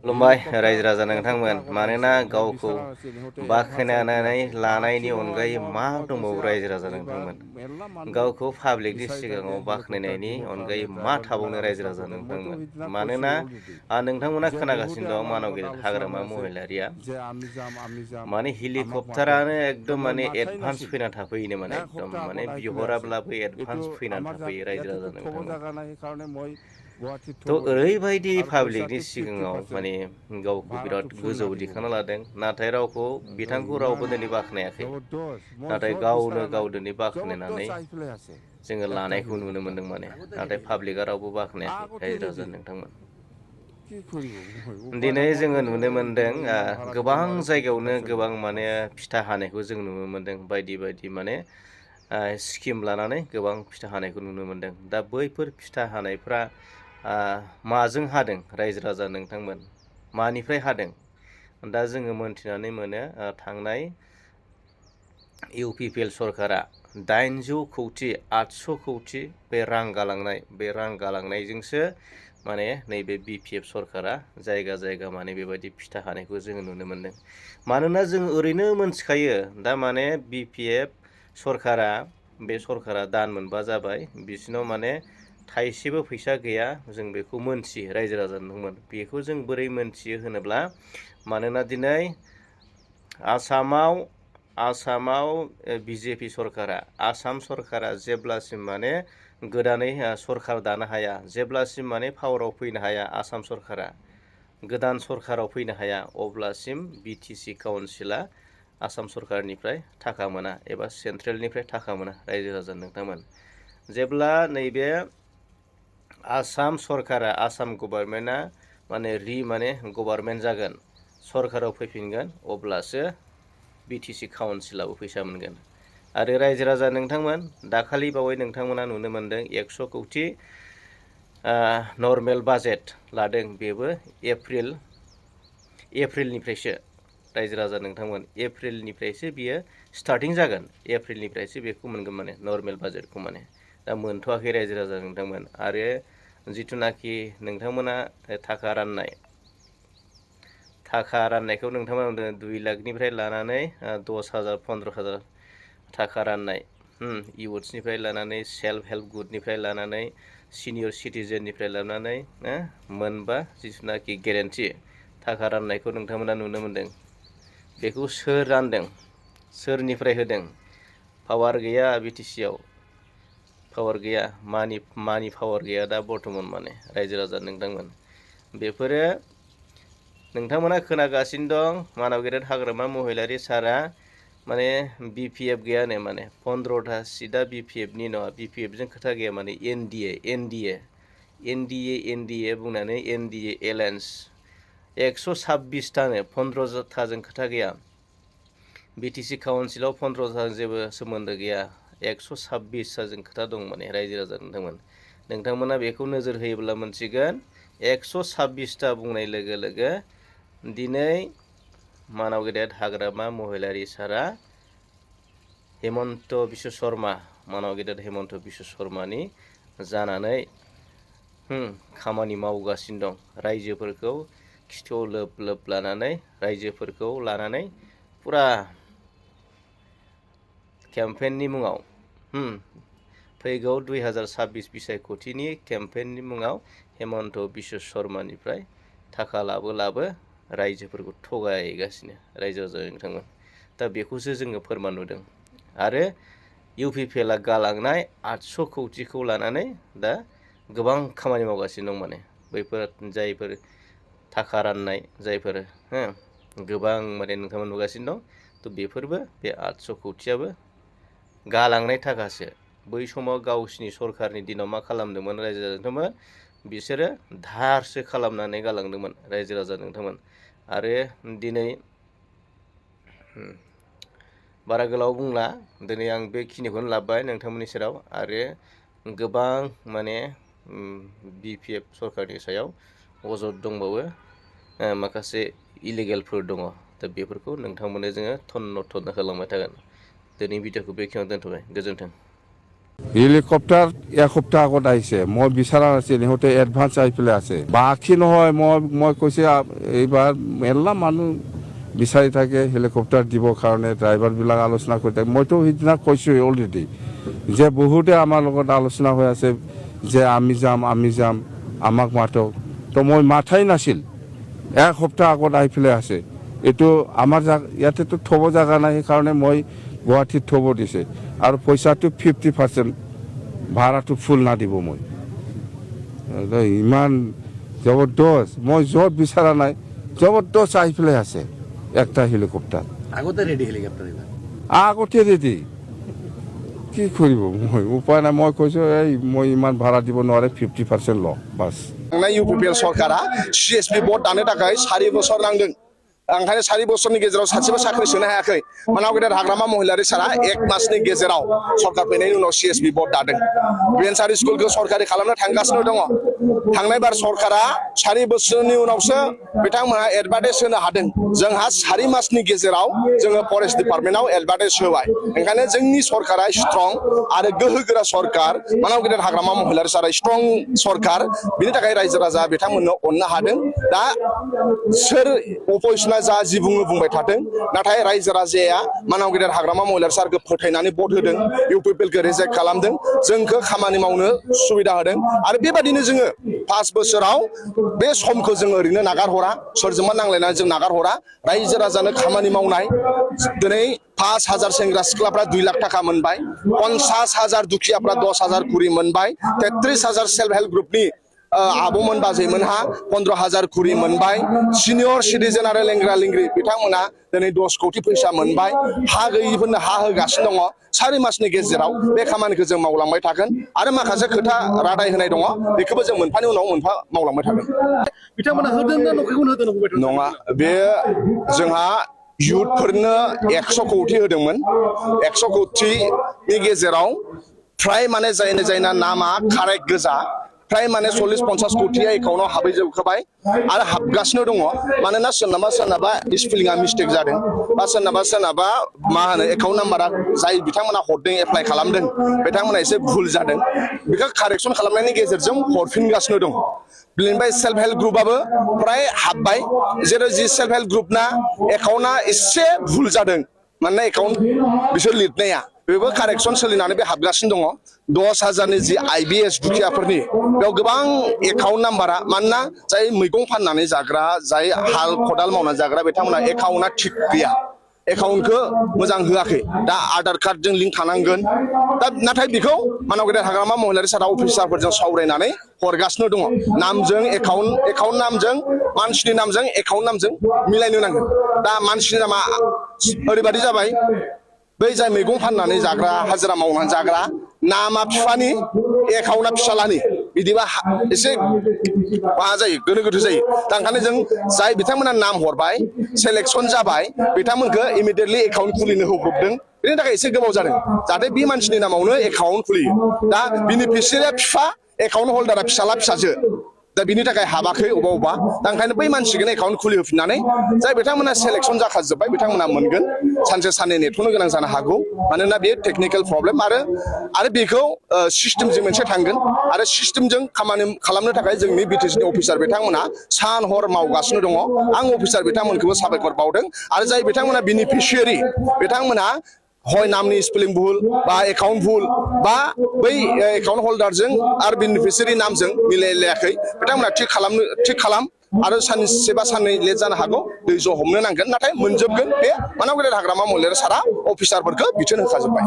खुलुमबाय रायजो राजा नोंथांमोन मानोना गावखौ बाखनायनानै लानायनि अनगायै मा दंबावो रायजो राजा नोंथांमोन गावखौ पाब्लिकनि सिगाङाव बाखनायनायनि अनगायै मा थाबावनो रायजो राजा नोंथांमोन मानोना नोंथांमोना खोनागासिनो दं मानाव गेदेर हाग्रामा महिलारिया माने हेलिकप्टारानो एकदम माने एडभान्स फैना थाफैयोनो माने एकदम माने बिहराब्लाबो एडभान्स फैनानै थाफैयो रायजो राजा नोंथांमोन थ' ओरैबायदि पाब्लिकनि सिगाङाव माने गावखौ बिराद गोजौ दिखांना लादों नाथाय रावखौ बिथांखौ रावबो दिनै बाख्नायाखै नाथाय गावनो गाव दिनै बाख्नायनानै जोङो लानायखौ नुनो मोनदों माने नाथाय पाब्लिकआ रावबो बाख्नायाखै रायजो राजा नोंथांमोन दिनै जोङो नुनो मोनदों गोबां जायगायावनो गोबां माने फिथा हानायखौ जों नुनो मोनदों बायदि बायदि माने स्किम लानानै गोबां फिथा हानायखौ नुनो मोनदों दा बैफोर फिथा हानायफ्रा माजों हादों रायजो राजा नोंथांमोन मानिफ्राय हादों दा जोङो मोनथिनानै मोनो थांनाय UPPL सरकारा 800 कौटि 800 कौटि बे रां गालांनायजोंसो माने नैबे BPF सरकारा जायगा जायगा माने बेबायदि फिथा हानायखौ जोङो नुनो मोनदों मानोना जों ओरैनो मोनथिखायो दा माने BPF सरकारा बे सरकारा दान मोनबा जाबाय बिसिनाव माने थाइसेबो फैसा गैया जों बेखौ मोनथियो रायजो राजा नोंथांमोन बेखौ जों बोरै मोनथियो होनोब्ला मानोना दिनै आसामाव BJP सरकारा आसाम सरकारा जेब्लासिम माने गोदानै सरकार दानो हाया जेब्लासिम माने पावाराव फैनो हाया आसाम सरकारा गोदान सरकाराव फैनो हाया अब्लासिम BTC काउन्सिला आसाम सरकारनिफ्राय थाखा मोना एबा सेन्ट्रेलनिफ्राय थाखा मोना रायजो राजा नोंथांमोन जेब्ला नैबे आसाम सरकारा आसाम गभर्नमेन्टआ माने गभर्नमेन्ट जागोन सरकाराव फैफिनगोन अब्लासो BTC काउन्सिलाबो फैसा मोनगोन आरो रायजो राजा नोंथांमोन दाखालि बावै नोंथांमोना नुनो मोनदों 100 कौटि नर्मेल बाजेट लादों बेबो एप्रिलनिफ्रायसो रायजो राजा नोंथांमोन एप्रिलनिफ्रायसो बियो स्टार्टिं जागोन एप्रिलनिफ्रायसो बेखौ मोनगोन माने नर्मेल बाजेटखौ माने दा मोनथ'वाखै रायजो राजा नोंथांमोन आरो जिथुनाखि नोंथांमोना थाखा राननायखौ नोंथांमोना 2 लाखनिफ्राय लानानै 10,000 15,000 थाखा राननाय इउथ्सनिफ्राय लानानै सेल्फ हेल्प ग्रुपनिफ्राय लानानै सिनियर सिटिजेननिफ्राय लानानै मोनबा जिथुनाखि गेरेन्टि थाखा राननायखौ नोंथांमोना नुनो मोनदों बेखौ सोर रानदों सोरनिफ्राय होदों पावार गैया BTCआव पावार गैया मानि पावार गैया दा बर्थमान माने रायजो राजा नोंथांमोन बेफोरो नोंथांमोना खोनागासिनो दं मानाव गेदेर हाग्रामा महिलारि सारा माने BPF गैयानो माने 15था सिटआ BPFनि नङा BPFजों खोथा गैया माने NDA बुंनानै NDA एलायन्स 126थानो 15थाजों खोथा गैया BTC काउन्सिलाव 15थाजों जेबो सोमोन्दो गैया 126थाजों खोथा दं माने रायजो राजा नोंथांमोना बेखौ नोजोर होयोब्ला मोनसिगोन 126था बुंनाय लोगो लोगो दिनै मानाव गेदेर हाग्रामा महिलारि सारा हेमन्त बिश्व शर्मानि जानानै खामानि मावगासिनो दं रायजोफोरखौ खिथुआव लोब लानानै रायजोफोरखौ लानानै पुरा केम्पेइननि मुङाव फैगौ 2026 बिसायख'थिनि केम्पेइननि मुङाव हेमन्त बिश्व शर्मानिफ्राय थाखा लाबो रायजोफोरखौ थगायगासिनो रायजो राजा नोंथांमोन दा बेखौसो जोङो फोरमान नुदों आरो UPPLआ गालांनाय 800 कौटिखौ लानानै दा गोबां खामानि मावगासिनो दं माने बैफोर जायफोर थाखा राननाय जायफोर गोबां माने नोंथांमोन नुगासिनो दं थ' बेफोरबो बे 800 कौटियाबो गालांनाय थाखासो बै समाव गावसिनि सरकारनि दिनाव मा खालामदोंमोन रायजो राजा नोंथांमोन बिसोरो धारसो खालामनानै गालांदोंमोन रायजो राजा नोंथांमोन आरो दिनै बारा गोलाव बुंला दिनै आं बेखिनिखौनो लाबाय नोंथांमोननि सेराव आरो गोबां माने BPF सरकारनि सायाव अजद दंबावो माखासे इलिगेलफोर दङ दा बेफोरखौ नोंथांमोननो जोङो थन्न होलांबाय थागोन दिनै भिडिअखौ बेखिनियाव दोनथ'बाय गोजोन्थों হেলিকপ্টাৰ এসপ্তাহ আগত আহিছে মই বিচৰা নাছিল সিহঁতে এডভান্স আহি পেলাই আছে বাকী নহয় মই কৈছে এইবাৰ মেলা মানুহ বিচাৰি থাকে হেলিকপ্টাৰ দিবৰ কাৰণে ড্ৰাইভাৰবিলাক আলোচনা কৰি থাকে মইতো সিদিনা কৈছোঁ অলৰেডি যে বহুতে আমাৰ লগত আলোচনা হৈ আছে যে আমি যাম আমাক মাতক তো মই মাথাই নাছিল এসপ্তাহ আগত আহি পেলাই আছে এইটো আমাৰ ইয়াতেতো থ'ব জেগা নাই সেইকাৰণে মই গুৱাহাটীত থ'ব দিছে আৰু পইচাটো 50% ভাড়াটো ফুল নাদিব মই ইমান জবৰদস্ত মই য'ত বিচৰা নাই জবৰদস্ত আহি পেলাই আছে একটা হেলিকপ্টাৰ আগতে ৰেডি কি কৰিব মই উপায় নাই মই কৈছোঁ মই ইমান ভাড়া দিব নোৱাৰে 50% ল বাছ UPPL सरकारा CSP बर्ड दानो थाखाय 4 बोसोर नांदों ओंखायनो 4 बोसोरनि गेजेराव सासेबो साख्रि सोनो हायाखै मानाव गेदेर हाग्रामा महिलारि सारा 1 मासनि गेजेराव सरकार फैनायनि उनाव CSP बर्ड दादों बेन्सारि स्कुलखौ सरकारि खालामनो थांगासिनो दङ थांनाय बार सरकारा 4 बोसोरनि उनावसो बिथांमोना एडभार्टाइज होनो हादों जोंहा 4 मासनि गेजेराव जोङो फरेस्ट डिपार्टमेन्टआव एडभार्टाइज होबाय ओंखायनो जोंनि सरकारा स्ट्रं आरो गोहोगोरा सरकार मानाव गेदेर हाग्रामा महिलारि सारा स्ट्रं सरकार बिनि थाखाय रायजो राजा बिथांमोननो अननो हादों दा सोर अपोजिशना जा जि बुंबाय थादों नाथाय रायजो राजाया मानाव गेदेर हाग्रामा महिलारि सारखौ फोथायनानै भट होदों UPPLखौ रिजेक्ट खालामदों जोंखौ खामानि मावनो सुबिदा होदों आरो बेबादिनो जोङो 5 बोसोराव बे समखौ जों ओरैनो नागार हरा सोरजोंबा नांलायनानै जों नागार हरा रायजो राजानो खामानि मावनाय दिनै 5,000 सेंग्रा सिख्लाफ्रा 2 लाख थाखा मोनबाय 50,000 दुखियाफ्रा 10,000 कुरि मोनबाय 33,000 सेल्फ हेल्प ग्रुपनि आबौमोन बाजैमोनहा 15,000 कुरि मोनबाय सिनियर सिटिजेन आरो लेंग्रा लेंग्रि बिथांमोना दिनै 10 कोटि फैसा मोनबाय हा गैयिफोरनो हा होगासिनो दङ 4 मासनि गेजेराव बे खामानिखौ जों मावलांबाय थागोन आरो माखासे खोथा रादाय होनाय दङ बेखौबो जों मोनफानि उनाव मोनफा मावलांबाय थागोन बिथांमोना होदोंना नखैखौनो होदों नङा बे जोंहा युथफोरनो 100 कोटि होदोंमोन 100 कोटिनि गेजेराव फ्राय माने जायना नामा कारेक्ट गोजा फ्राय माने 40-50 कोटिया एकाउन्टाव हाबैजोबखाबाय आरो हाबगासिनो दङ मानोना सोरनाबा स्पेलिंआ मिस्टेक जादों बा सोरनाबा मा होनो एकाउन्ट नाम्बारा जाय बिथांमोना हरदों एप्लाइ खालामदों बिथांमोना एसे भुल जादों बेखौ कारेक्सन खालामनायनि गेजेरजों हरफिनगासिनो दङ बेनिफ्राय सेल्फ हेल्प ग्रुपआबो फ्राय हाबबाय जेरै जि सेल्फ हेल्प ग्रुपना एकाउन्टआ एसे भुल जादों मानोना एकाउन्ट बिसोर लिरनाया बेबो कारेक्सन सोलिनानै बे हाबगासिनो दङ 10,000नि जि IBS दुखियाफोरनि बेयाव गोबां एकाउन्ट नाम्बारा मानोना जाय मैगं फाननानै जाग्रा जाय हाल खदाल मावनानै जाग्रा बिथांमोना एकाउन्टआ थिग गैया एकाउन्टखौ मोजां होआखै दा आधार कार्डजों लिंक थानांगोन दा नाथाय बेखौ मानाव गेदेर हाग्रामा महिलारि सारा अफिसारफोरजों सावरायनानै हरगासिनो दङ नामजों एकाउन्ट नामजों मानसिनि नामजों एकाउन्ट नामजों मिलायनो नांगोन दा मानसिनि नामा ओरैबादि जाबाय बै जाय मैगं फाननानै जाग्रा हाजिरा मावनानै जाग्रा नामा बिफानि एकाउन्टआ फिसालानि बिदिबा एसे माबा जायो गोनो गोथो जायो दा ओंखायनो जों जाय बिथांमोना नाम हरबाय सेलेक्सन जाबाय बिथांमोनखौ इमिडियेटलि एकाउन्ट खुलिनो होब्रबदों बेनि थाखाय एसे गोबाव जादों जाहाथे बे मानसिनि नामावनो एकाउन्ट खुलियो दा बेनिफिसियारिया बिफा एकाउन्ट हल्डारा फिसाला फिसाजो दा बिनि थाखाय हाबाखै अबा दा ओंखायनो बै मानसिखौनो एकाउन्ट खुलिहोफिननानै जाय बिथांमोना सेलेक्सन जाखाजोब्बाय बिथांमोना मोनगोन सानसे साननै नेथ'नो गोनां जानो हागौ मानोना बे टेकनिकेल प्रब्लेम आरो बेखौ सिस्टेमजों मोनसे थांगोन आरो सिस्टेमजों खामानि खालामनो थाखाय जोंनि BTCनि अफिसार बिथांमोना सान हर मावगासिनो दङ आं अफिसार बिथांमोनखौबो साबायखर बावदों आरो जाय बिथांमोना बेनिफिसियारि बिथांमोना हय नामनि स्पेलिं भुल बा एकाउन्ट भुल बा बै एकाउन्ट हल्डारजों आरो बेनिफिसियारि नामजों मिलायलायाखै बिथांमोना थिग खालाम आरो सानसे बा साननै लेट जानो हागौ दैज' हमनो नांगोन नाथाय मोनजोबगोन बे मानाव गेदेर हाग्रामा महिलारि सारा अफिसारफोरखौ बिथोन होखाजोब्बाय